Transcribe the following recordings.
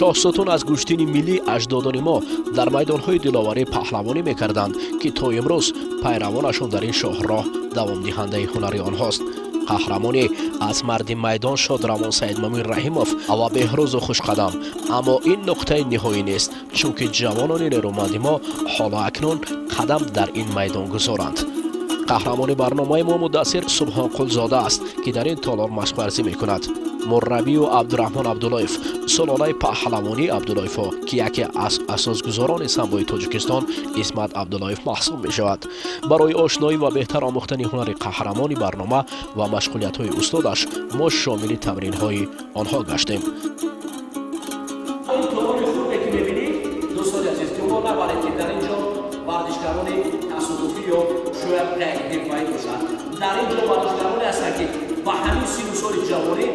Шоҳсутун аз гӯштини миллӣ аҷдодони мо дар майдонҳои диловарӣ паҳлавонӣ мекарданд, ки то имрӯз пайравонашон дар ин шоҳроҳ давомдиҳандаи ҳунари онҳост. Қаҳрамонӣ аз марди майдон шодравон Саидмамин Раҳимов ва Беҳрӯзу хушқадам. Аммо ин нуқтаи ниҳоӣ нест, чунки ҷавонони нерӯманди мо ҳоло акнун қадам дар ин майдон гузоранд. Қаҳрамони барномаи мо Муддассир Субҳонқулзода аст, ки дар ин толор машқварзӣ мекунад. Мураббию Абдураҳмон Абдуллоев, сулолаи паҳлавонии Абдуллоевҳо, ки яке аз асосгузорони самбои Тоҷикистон Исмат Абдуллоев маҳсуб мешавад. Барои ошноӣ ва беҳтар омӯхтани ҳунари қаҳрамони барнома ва машғулиятҳои устодаш мо шомили тамринҳои онҳо гаштем. Ин толори хурде ки мебинӣ, дӯстони азиз, гумон набаред, ки дар ин ҷо варзишгарони тасодуфӣ ё шояд ғайриҳирфаӣ бошанд. Дар ин ҷо варзишгароне ҳастанд, ки ба ҳамин сину соли ҷавонӣ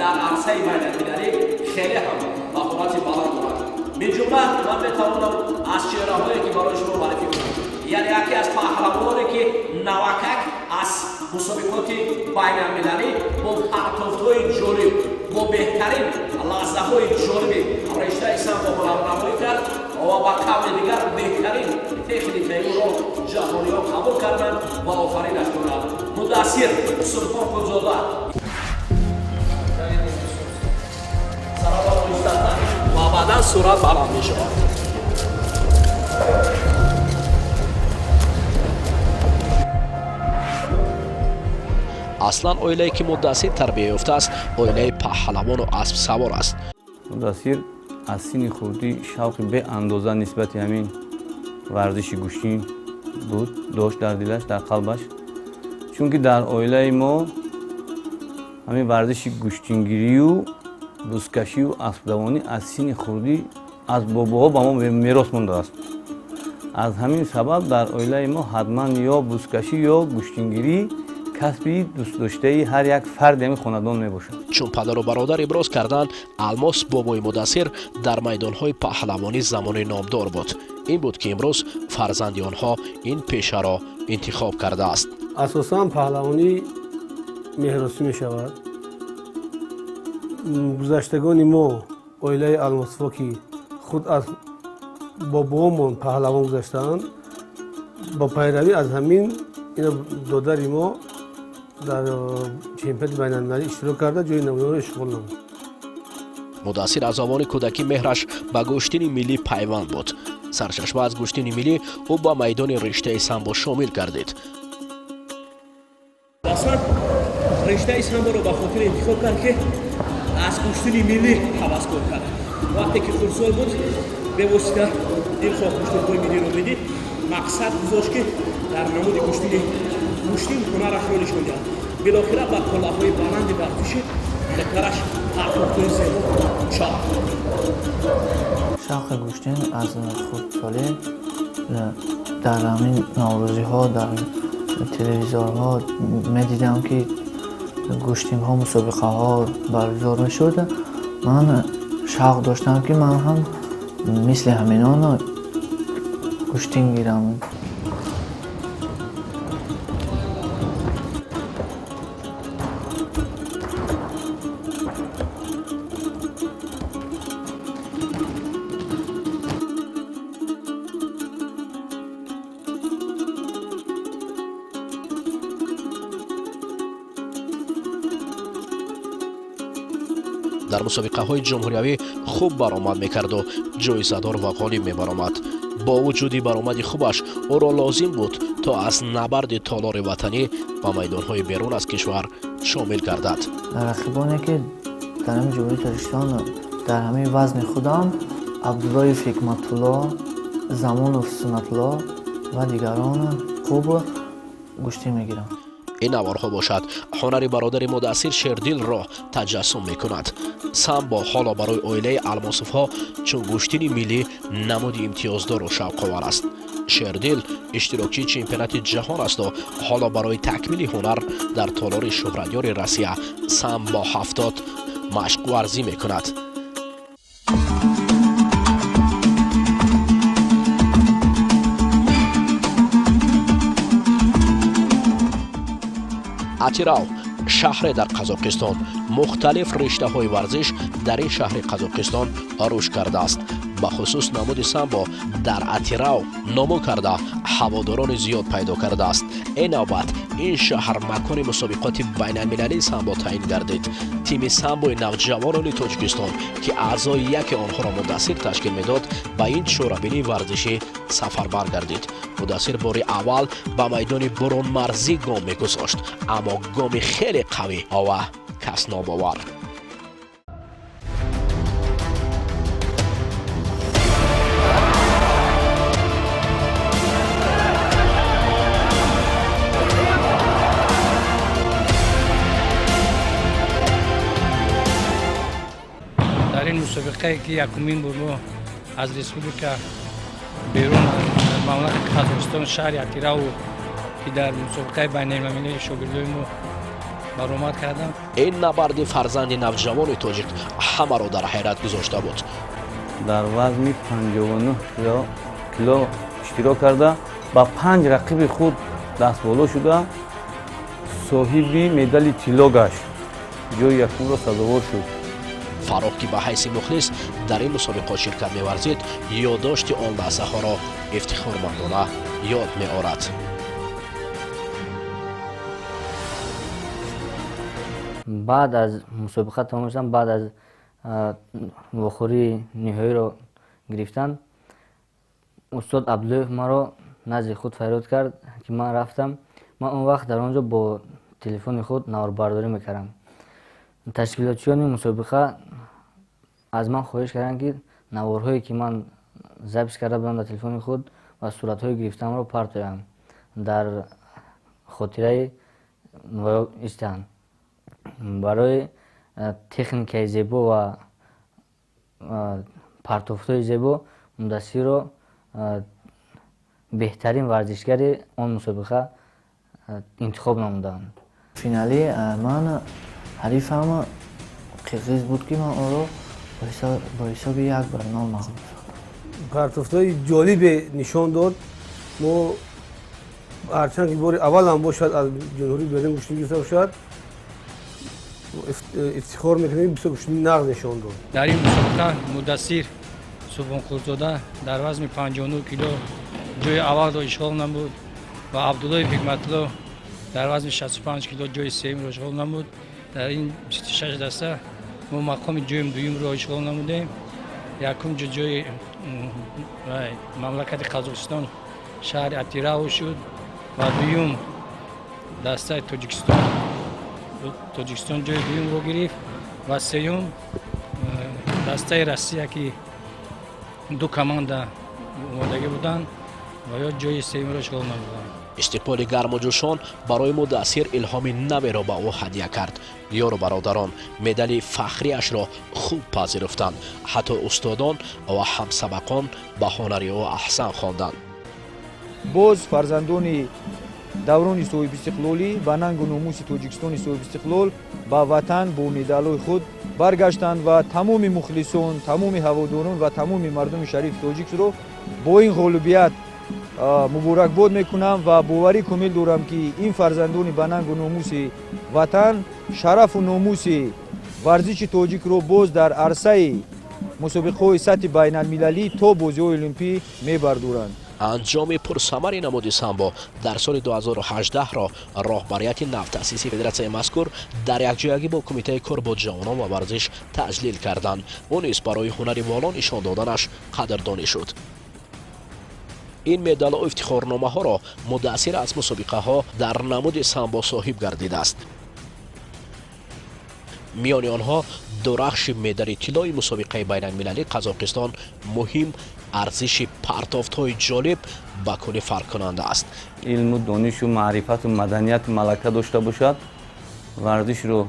дар арсаи байналмилалӣ хеле ҳам маҳорати баланд доранд. Минҷумла ман метавонам аз чеҳраҳое, ки барои шумо муаррифӣ кунам, яъне яке аз паҳлавононе, ки навакак аз мусобиқоти байналмилалӣ бо партофтҳои ҷолиб, бо беҳтарин лаҳзаҳои ҷолиби рештаи самбо ҳунарнамоӣ кард ва ба қавли дигар беҳтарин техникаи ӯро ҷаҳониён қабул карданд ва офаринаш кунанд. Муддассир Субҳонқулзода ва баъдан сурат баланд мешавад. Аслан оилае, ки Муддассир тарбия ёфтааст, оилаи паҳлавону аспсавор аст. Муддассир аз синни хурдӣ шавқи беандоза нисбати ҳамин варзиши гӯштин буд, дошт дар дилаш, дар қалбаш, чунки дар оилаи мо ҳамин варзиши гӯштингирию бузкашию аспдавонӣ аз синни хурдӣ аз бобоҳо ба мо мерос мондааст. Аз ҳамин сабаб дар оилаи мо ҳатман ё бузкашӣ ё гӯштингирӣ касби дӯстдоштаи ҳар як фарди ҳамин хонадон мебошад. Чун падару бародар иброз карданд, Алмос бобои Муддассир дар майдонҳои паҳлавонӣ замони номдор буд. Ин буд, ки имрӯз фарзанди онҳо ин пешаро интихоб кардааст. Асосан паҳлавонӣ меҳросӣ мешавад. Гузаштагони мо, оилаи Алмосово, ки худ аз бобоомон паҳлавон гузаштаанд, бо пайравӣ аз ҳамин ина додари мо дар чемпионати байналмилалӣ иштирок карда, ҷои намоёнро ишғол намуд. Муддассир аз овони кӯдакӣ меҳраш ба гӯштини миллӣ пайванд буд. Сарчашма аз гӯштини миллӣ ӯ ба майдони риштаи самбо шомил гардид. Аслан рештаи самборо ба хотир интихоб кард, ки аз гӯштини миллӣ ҳаваскор кард. Вақте ки хурдсол буд, бевосита дилхоҳ гӯштинҳои миллиро медид, мақсад гузошт, ки дар намуди гӯштини гӯштин ҳунарашро нишон диҳад. Билохира ба қуллаҳои баланди варзиши лекараш партофтҳои зебо чоп. Шавқи гӯштин аз хурдсолӣ дар ҳамин наврӯзиҳо дар телевизорҳо медидам, ки гӯштинҳо мусобиқаҳо баргузор мешуд. Ман шавқ доштам, ки ман ҳам мисли ҳаминон гӯштин гирам. Дар мусобиқаҳои ҷумҳуриявӣ хуб баромад мекарду ҷоизадор ва ғолиб мебаромад. Бо вуҷуди баромади хубаш ӯро лозим буд, то аз набарди толори ватанӣ ба майдонҳои берун аз кишвар шомил гардад. Рақибоне, ки дар ҳамин Ҷумҳурии Тоҷикистон дар ҳамин вазни худам, Абдуллоев Ҳикматулло, Замонов Суннатулло ва дигарон хуб гӯштӣ мегирам. Ин наворҳо бошад, ҳунари бародари Муддассир Шердилро таҷассум мекунад. Самбо ҳоло барои оилаи Алмосовҳо чун гӯштини миллӣ намуди имтиёздору шавқовар аст. Шердил иштирокчии чемпионати ҷаҳон асту ҳоло барои такмили ҳунар дар толори шӯҳратёри Россия Самбо 70 машқварзӣ мекунад. Атирав, Шаҳре дар Қазоқистон. Мухталиф риштаҳои варзиш дар ин шаҳри Қазоқистон рушд кардааст. Бахусус намуди самбо дар Атирау ному карда ҳаводорони зиёд пайдо кардааст. Ин навбат ин шаҳр макони мусобиқоти байналмилалии самбо таъин гардид. Тими самбои навҷавонони Тоҷикистон, ки аъзои яке онҳоро Мудассир ташкил медод, ба ин чорабинии варзишӣ сафарбар гардид. Мудассир бори аввал ба майдони бурунмарзӣ гом мегузошт, аммо гоми хеле қавӣ ва каснобовар. Дар ин мусобиқае ки якумин буд, мо аз республика берун, аз мамлакати Қазоқистон, шаҳри Атирау, ки дар мусобиқаи байналмилалии шогирдои мо баромад кардам. Ин набарди фарзанди навҷавони тоҷик ҳамаро дар ҳайрат гузошта буд. Дар вазни 59 кило иштирок карда, ба 5 рақиби худ дастболо шуда, соҳиби медали тилло гашт, ҷои якумро сазовор шуд. Фаррух, ки ба ҳайси мухлис дар ин мусобиқот ширкат меварзид, ёддошти он лаҳзаҳоро ифтихормандона ёд меорад. Баъд аз мусобиқа тамом шудан, баъд аз вохӯрии ниҳоиро гирифтан, устод Абдуллоев маро назди худ фарёд кард, ки ман рафтам. Ман он вақт дар он ҷо бо телефони худ наворбардорӣ мекардам. Ташкилотчиёни мусобиқа аз ман хоҳиш карданд, ки наворҳое ки ман запис карда будам дар телефони худ ва суратҳои гирифтаамро партоям, дар хотираи истанд. Барои техникаи зебо ва партофтҳои зебо Мудассирро беҳтарин варзишгари он мусобиқа интихоб намуданд. Финали ман ҳарифам қирғиз буд, ки ман ӯро бо ҳисоби 1-0 мағлуб шудам. Партофтҳои ҷолибе нишон дод. Мо ҳарчанд ки бори аввалам бошад аз ҷумҳурии Берун гӯштин гирифта бошад, ифтихор мекунем, бисёр гӯштини нағз нишон дод. Дар ин мусобиқа Мудассир Субҳонқулзода дар вазни 59 кило ҷои аввалро ишғол намуд ва Абдуллоев Ҳикматулло дар вазни 65 кило ҷои сеюмро ишғол намуд. Дар ин 26 даста мо мақоми ҷои дуюмро ишғол намудем. Якум ҷои мамлакати Қазоқистон, шаҳри Атирау шуд ва дуюм дастаи Тоҷикистон, Тоҷикистон ҷои дуюмро гирифт ва сеюм дастаи Россия, ки ду команда омодагӣ буданд ва ё ҷои сеюмро ишғол намуданд. Истиқболи гарму ҷӯшон барои Мудассир илҳоми наверо ба ӯ ҳадя кард. Ёру бародарон медали фахрияшро хуб пазируфтанд. Ҳатто устодон ва ҳамсабақон ба ҳунари ӯ аҳсан хонданд. Боз фарзандони даврони соҳибистиқлолӣ ба нангу номуси Тоҷикистони соҳибистиқлол ба ватан бо медалҳои худ баргаштанд ва тамоми мухлисон, тамоми ҳаводорон ва тамоми мардуми шарифи тоҷикро бо ин ғолибият муборакбод мекунам ва боварӣ комил дорам, ки ин фарзандони ба нангу номуси ватан шарафу номуси варзиши тоҷикро боз дар арсаи мусобиқаҳои сатҳи байналмилалӣ то бозиҳои олимпӣ мебардоранд. Анҷоми пурсамари намуди самбо дар соли 2018-ро роҳбарияти навтаъсиси федератсияи мазкур дар якҷоягӣ бо Кумитаи кор бо ҷавонон ва варзиш таҷлил карданд. Ӯ низ барои ҳунари воло нишон доданаш қадрдонӣ шуд. Ин медалу ифтихорномаҳоро Мудассир аз мусобиқаҳо дар намуди самбо соҳиб гардидааст. Миёни онҳо дурахши медали тиллои мусобиқаи байналмилалии Қазоқистон муҳим арзиши партофтҳои ҷолиб ба куллӣ фарқкунанда аст. Илму донишу маърифату маданияту малака дошта бошад, варзишро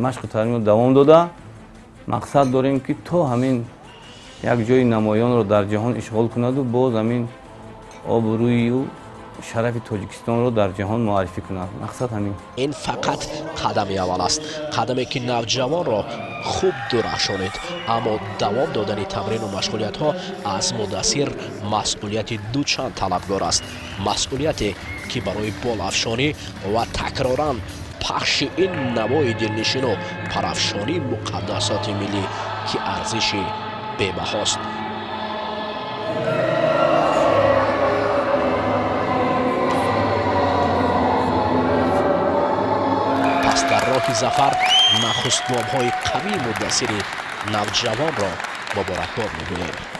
машқу таълимро давом дода, мақсад дорем, ки то ҳамин як ҷои намоёнро дар ҷаҳон ишғол кунаду боз ҳамин обрӯю шарафи Тоҷикистонро дар ҷаҳон муаррифӣ кунад. Мақсад ҳамин. Ин фақат қадами аввал аст, қадаме ки навҷавонро хуб дурахшонид, аммо давом додани тамрину машғулиятҳо аз Мудассир масъулияти дучанд талабгор аст, масъулияте ки барои болафшонӣ ва такроран Пахши ин навои дилнишину парафшонии муқаддасоти миллӣ, ки арзиши бебаҳост. Пас дар роҳи зафар нахустгомҳои қавии муддассири навҷавонро муборакбод мегӯем.